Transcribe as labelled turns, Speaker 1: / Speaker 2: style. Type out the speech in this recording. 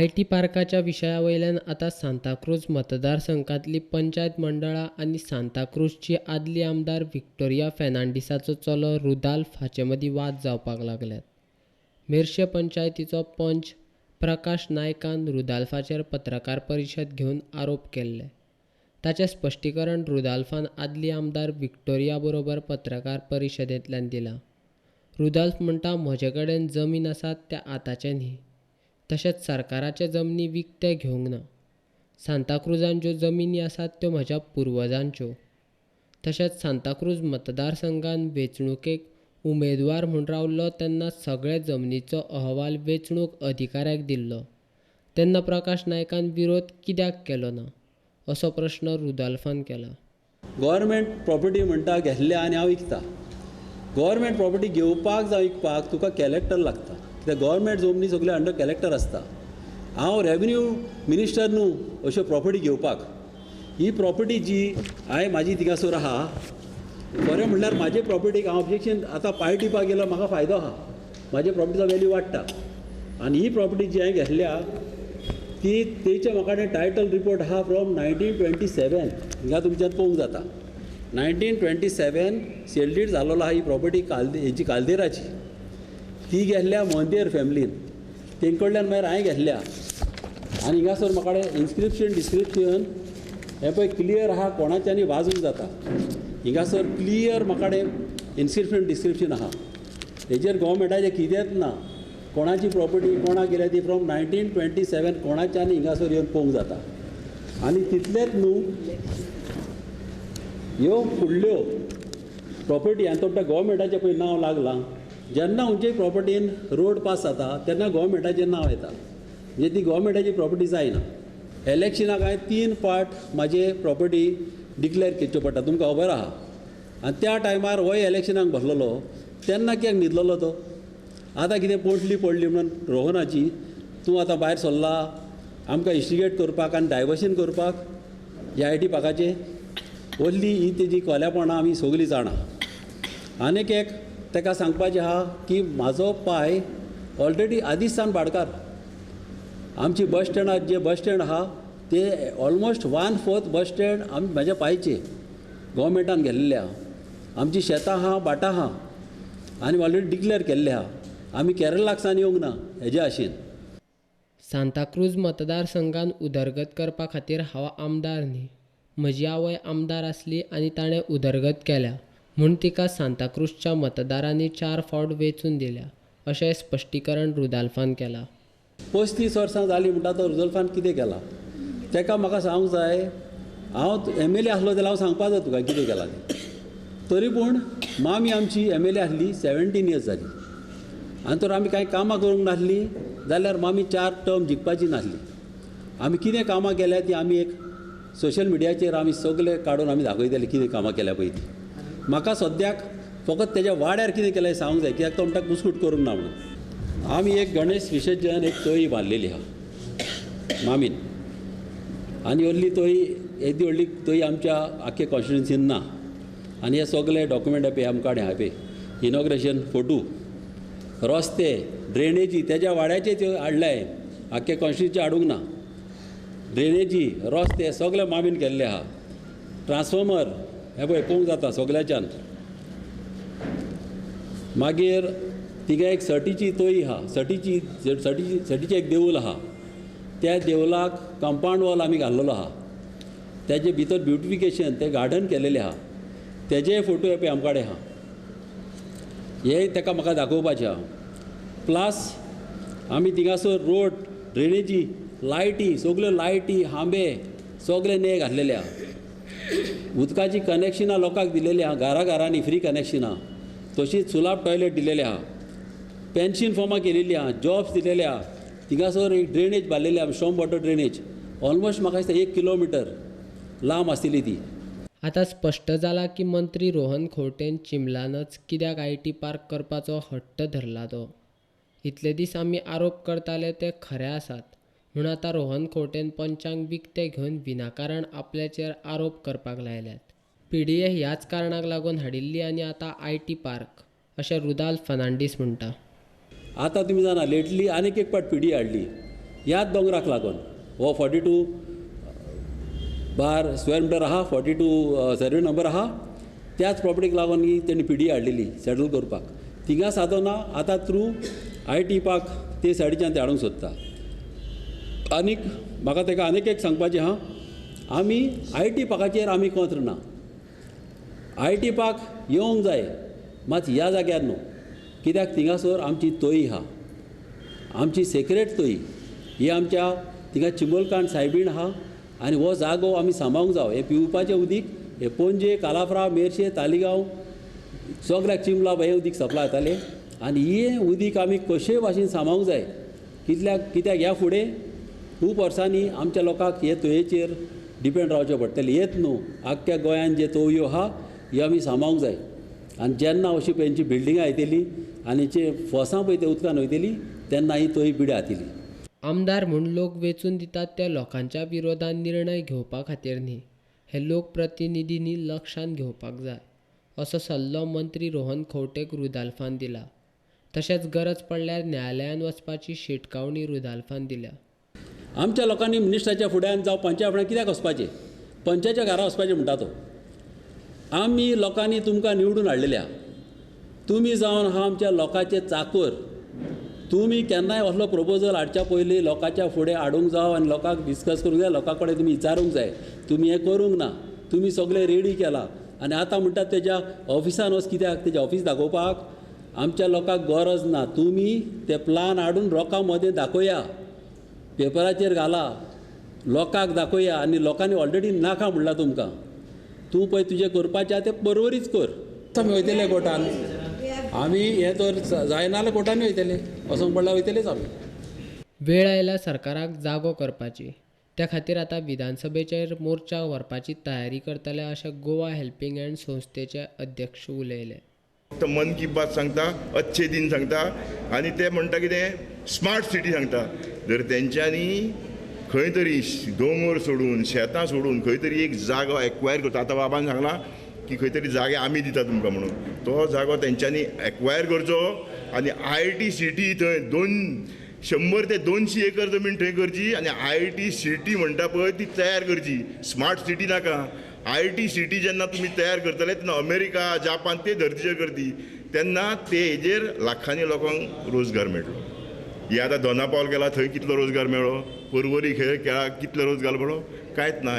Speaker 1: I T पार्काच्या विशया वयल्यान आतां सांताक्रूज मतदारसंघांतली पंचायत मंडळां आनी सांताक्रूजची आदली आमदार विक्टोरिया फेर्नांडीसाचो चलो रुदाल्फ हाचे मदीं वाद जावपाक लागल्यात. मेरशे पंचायतीचो पंच प्रकाश नायकान रुदाल्फाचेर पत्रकार परिशद घेवन आरोप केल्ले. ताचें स्पश्टीकरण रुदाल्फान आदली आमदार विक्टोरिया बरोबर पत्रकार परिशदेंतल्यान दिलां. रुदाल्फ म्हणटा, म्हजे कडेन जमीन आसा तें आतांचें न्ही, तशेंच सरकाराचे जमनी विकते घेवंक ना. सांताक्रुजान ज्यो जमिनी आसात त्यो म्हज्या पुर्वजांच्यो. तशेंच सांताक्रूज मतदारसंघान वेंचणुकेक उमेदवार म्हूण रावल्लो तेन्ना सगळे जमनीचो अहवाल वेंचणूक अधिकाऱ्याक दिल्लो, तेन्ना प्रकाश नायकान विरोध कित्याक केलो ना असो प्रश्न रुदाल्फान केला.
Speaker 2: गव्हर्मेंट प्रॉपर्टी म्हणटा घेतल्या आनी हांव विकता. गव्हर्मेंट प्रॉपर्टी घेवपाक जावं विकपाक तुका कॅलेक्टर लागता, कित्याक गव्हर्मेंट जमनी सगळ्यो अंडर कॅलेक्टर आसता. हांव रेवेन्यू मिनिस्टर न्हू अश्यो प्रॉपर्टी घेवपाक. ही प्रॉपर्टी जी हांवें म्हाजी थिंगासर आहा, खरें म्हणल्यार म्हाजे प्रॉपर्टीक हांव ऑब्जेक्शन आतां पांय टिपाक गेलो म्हाका फायदो आहा, म्हाजे प्रॉपर्टीचो वेल्यू वाडटा. आनी ही प्रॉपर्टी जी हांवें घेतल्या ती तेचे म्हाका टायटल रिपोर्ट आहा फ्रॉम 1927, हिंगा तुमच्यान पळोवंक जाता. 1927 सेल did जालोलो आहा ही प्रॉपर्टी हेची कालदेराची. ती घेतल्या मोंतेर फॅमिलीन, तेंचे कडल्यान मागीर हांवें घेतल्या. आनी हिंगासर म्हाका इन्स्क्रिप्शन डिस्क्रिप्शन हें पळय क्लियर आहा, कोणाच्यानी वाजूंक जाता. हिंगासर क्लियर म्हाका इन्स्क्रिप्शन डिस्क्रिप्शन आहा, हेजेर गव्हर्मेंटाचें कितेंच ना. कोणाची प्रॉपर्टी कोणाक गेल्या ती फ्रॉम 1927 कोणाच्यानी हिंगासर येवन पळोवंक जाता. आनी तितलेंच न्हू, ह्यो फुडल्यो प्रॉपर्टी आनी तो म्हणटा गव्हर्मेंटाचें पळय नांव लागलां. जेन्ना खंयच्याय प्रॉपर्टीन रोड पास जाता तेन्ना गव्हर्मेंटाचें नांव येता, म्हणजे ती गव्हर्मेंटाची प्रॉपर्टी जायना. इलेक्शनाक हांवें 3 पार्ट म्हाजे प्रॉपर्टी डिक्लेर करच्यो पडटा, तुमकां खबर आहा. आनी त्या टायमार होय इलेक्शनाक बसलेलो तेन्ना कित्याक न्हिदलेलो तो? आतां कितें पोटली पडली म्हणून रोहनाची तूं आतां भायर सरला आमकां इन्स्टिगेट करपाक आनी डायवर्शन करपाक ह्या I T पार्काचें. व्हडली ही तेजी कोल्यापणां आमी सगळीं जाणां. आनीक एक ताका सांगपाचें आहा की म्हाजो पाय ऑलरेडी आदींच सावन भाटकार. आमची बस स्टँडार जे बस स्टँड आहा ते ऑलमोस्ट 1/4 बस स्टँड आमी म्हाज्या पायचे गव्हर्मेंटान घेतलेले आहा. आमची शेतां आहा, भाटां आहा आनी ऑलरेडी डिक्लेर केल्ले आहा. आमी केरळाक सावन येवंक ना हेजे आशेन.
Speaker 1: सांताक्रूज मतदारसंघान उदरगत करपा खातीर हांव आमदार न्ही, म्हजी आवय आमदार आसली आनी ताणें उदरगत केल्या म्हूण तिका सांताक्रूजच्या मतदारांनी 4 फावट वेंचून दिल्या अशें स्पश्टीकरण रुदाल्फान केलां.
Speaker 2: 35 वर्सां जालीं म्हणटा तो रुदाल्फान कितें केलां तेका म्हाका सांगूंक जाय. हांव एम एल ए आसलो जाल्यार हांव सांगपा जाय तुका कितें केलां तें. तरी पूण मामी आमची एम एल ए आसली 17 इयर्स जाली आनी तर आमी कांय कामां करूंक नासलीं जाल्यार मामी 4 टर्म जिखपाची नासली. आमी कितें कामां केल्या ती आमी एक सोशल मिडियाचेर आमी सगळे काडून आमी दाखयतले कितें कामां केल्या पळय ती. म्हाका सद्याक फकत तेज्या वाड्यार कितें केलें हें सांगूंक जाय, कित्याक तो म्हणटा कुस्कूट करूंक ना म्हणून. आमी एक गणेश विसर्जन एक तोयी बांदलेली आहा मामीन, आनी व्हडली तोयी येदी व्हडली तोयी आमच्या आख्खे कॉन्स्टिट्युन्सीन ना. आनी हे सगळे डॉक्युमेंट पळय आमकां आहा पळय, इनॉग्रेशन फोटो, रस्ते, ड्रेनेजी तेज्या वाड्याचे त्यो हाडले आख्खे कॉन्स्टिट्युन्सी हाडूंक ना. ड्रेनेजी, रस्ते सगळे मामीन केल्ले आहा. ट्रान्सफॉर्मर हें पळय पळोवंक जाता सगळ्याच्यान. मागीर तिगा एक सटीची तोयी आहा, सटीची सटीची सटीचें एक देवूल आहा, त्या देवलाक कंपावंड वॉल आमी घाल्लेलो आहा. तेजे भितर ब्युटिफिकेशन तें गार्डन केलेलें आहा, तेजेय फोटो हे पळय आमचे कडेन आहा. हे ताका म्हाका दाखोवपाचें आहा. प्लस आमी थिंगासर रोड, ड्रेनेजी, लायटी, सगल्यो लायटी, हांबे सगळे ने घातलेले आहा. उदकाची कनेक्शनां लोकांक दिलेली आहा, घरा घरांनी फ्री कनेक्शनां, तशीच सुलाब टॉयलेट दिलेले आहा, पेन्शन फॉर्मां केलेली आहा, जॉब्स दिलेले आहा. थिंगासर एक ड्रेनेज बांदलेली आहा, स्टॉर्म वॉटर ड्रेनेज, ऑलमोस्ट म्हाका दिसता 1 किलोमिटर लांब आसतली ती.
Speaker 1: आतां स्पश्ट जाला की मंत्री रोहन खंवटेन चिंबलानच कित्याक I T park करपाचो हट्ट धरला तो. इतले दीस आमी आरोप करताले ते खरे आसात म्हूण आतां रोहन खंवटेन पंचांक विकते घेवन विनाकारण आपल्याचेर आरोप करपाक लायल्यात. पी डी ए ह्याच कारणाक लागून हाडिल्ली आनी आतां I T park अशें रुदाल्फ फर्नांडीस म्हणटा.
Speaker 2: आतां तुमी जाणा लेटली आनीक एक पाट पी डी ए हाडली, ह्याच दोंगराक लागून हो 42 बार स्क्वेअर मिटर आहा, 42 सर्वे नंबर आहा. त्याच प्रॉपर्टीक लागून ही तेणी पिडी हाडलेली सेटल करपाक. थिंगा सादोना आतां थ्रू I T park ते सायडीच्यान ते हाडूंक सोदता. आनीक म्हाका ताका आनीक एक सांगपाचें आहा, आमी I T पार्काचेर आमी कोंत्र ना. I T park येवंक जाय मात ह्या जाग्यार न्हू, कित्याक थिंगासर आमची तोय आहा, आमची सेक्रेट तोय ही आमच्या थिंगा चिंबलकांड सायबीण आहा आनी हो जागो आमी सांबाळूंक जावो. हें पिवपाचें उदीक हे पणजे, कालाफ्रा, मेरशे, तालिगांव सगळ्याक चिंबला हें उदीक सप्लाय जातालें आनी हें उदीक आमी कशेय भाशेन सांबाळूंक जाय. कित्याक ह्या फुडें खूब वर्सांनी आमच्या लोकांक हे तोयेचेर डिपेंड रावचें पडटलें. येत न्हू आख्ख्या गोंयान जे तोवयो आहा ह्यो आमी सांबाळूंक जाय. आनी जेन्ना अशी तेंची बिल्डिंगां येतली आनी जे फोसां पळय ते उदकान वयतली तेन्ना ही तोय पिड्या जातली.
Speaker 1: आमदार म्हूण लोक वेंचून दितात त्या लोकांच्या विरोधान निर्णय घेवपा खातीर न्ही, हे लोकप्रतिनिधींनी लक्षांत घेवपाक जाय असो सल्लो मंत्री रोहन खंवटेक रुदाल्फान दिला. तशेंच गरज पडल्यार न्यायालयांत वचपाची शिटकावणी रुदाल्फान दिल्या.
Speaker 2: आमच्या लोकांनी मिनिस्टराच्या फुड्यान जावं पंचायत फुड्यान कित्याक वचपाचें, पंचायतच्या घरा वचपाचें म्हणटा तो. आमी लोकांनी तुमकां निवडून हाडलेल्या, तुमी जावन आहा आमच्या लोकांचे चाकर. तुमी केन्नाय असलो प्रपोजल हाडच्या पयलीं लोकांच्या फुडें हाडूंक जावो आनी लोकांक डिस्कस करूंक जाय, लोकां कडेन तुमी विचारूंक जाय. तुमी हें करूंक ना, तुमी सगळें रेडी केलां आनी आतां म्हणटात तेज्या ऑफिसान वच, कित्याक तेजें ऑफीस दाखोवपाक आमच्या लोकांक गरज ना. तुमी ते प्लान हाडून लोकां मदें दाखोवया, पेपराचेर घाला, लोकांक दाखोवया. आनी लोकांनी ऑलरेडी नाका म्हणलां तुमकां, तूं पळय तुजें करपाचें आहा तें बरोबरीच कर. आमी वयतले कोर्टान, आमी हें तर जायना जाल्यार कोर्टान वयतले, वचोंक पडल्यार वयतलेच आमी.
Speaker 1: वेळ आयला सरकाराक जागो करपाची, त्या खातीर आतां विधानसभेचेर मोर्चा व्हरपाची तयारी करतले अशें गोवा हेल्पिंग हँड संस्थेचे अध्यक्ष उलयले.
Speaker 3: फक्त मन की बात सांगता, अच्छे दिन सांगता आनी ते म्हणटा कितें स्मार्ट सिटी सांगता. जर तेंच्यांनी खंय तरी दोंगर सोडून, शेतां सोडून खंय तरी एक जागो एक्वायर करता. आतां बाबान सांगलां की खंय तरी जागे आमी दिता तुमकां म्हणून, तो जागो तेंच्यांनी एक्वायर करचो आनी I T city थंय 100 ते 200 एकर जमीन थंय करची आनी I T city म्हणटा पळय ती तयार करची. स्मार्ट सिटी नाका, I T city जेन्ना तुमी तयार करतले तेन्ना अमेरिका, जापान ते धर्तीचेर करती, तेन्ना ते हेजेर लाखांनी लोकांक रोजगार मेळटलो. हे आतां दोना पावल गेला थंय कितलो रोजगार मेळ्ळो, पर्वरी खेळ केळा कितलो रोजगार मेळ्ळो, कांयच ना.